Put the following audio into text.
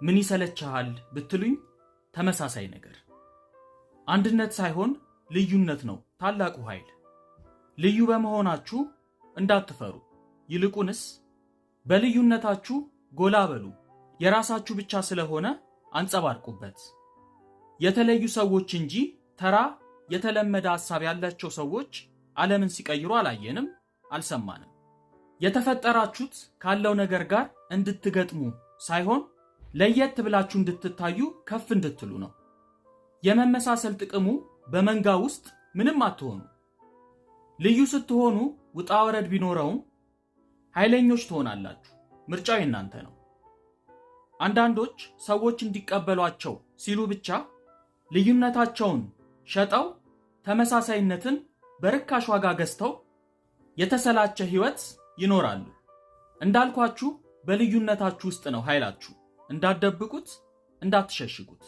ምን ይሰለችሃል ብትሉኝ ተመሳሳይ ነገር። አንድነት ሳይሆን ልዩነት ነው ታላቁ ኃይል። ልዩ በመሆናችሁ እንዳትፈሩ፣ ይልቁንስ በልዩነታችሁ ጎላ በሉ። የራሳችሁ ብቻ ስለሆነ አንጸባርቁበት። የተለዩ ሰዎች እንጂ ተራ የተለመደ ሐሳብ ያላቸው ሰዎች ዓለምን ሲቀይሩ አላየንም፣ አልሰማንም። የተፈጠራችሁት ካለው ነገር ጋር እንድትገጥሙ ሳይሆን ለየት ብላችሁ እንድትታዩ፣ ከፍ እንድትሉ ነው። የመመሳሰል ጥቅሙ በመንጋ ውስጥ ምንም አትሆኑ። ልዩ ስትሆኑ ውጣ ወረድ ቢኖረውም ኃይለኞች ትሆናላችሁ። ምርጫው የእናንተ ነው። አንዳንዶች ሰዎች እንዲቀበሏቸው ሲሉ ብቻ ልዩነታቸውን ሸጠው ተመሳሳይነትን በርካሽ ዋጋ ገዝተው የተሰላቸ ሕይወት ይኖራሉ። እንዳልኳችሁ በልዩነታችሁ ውስጥ ነው ኃይላችሁ። እንዳትደብቁት፣ እንዳትሸሽጉት።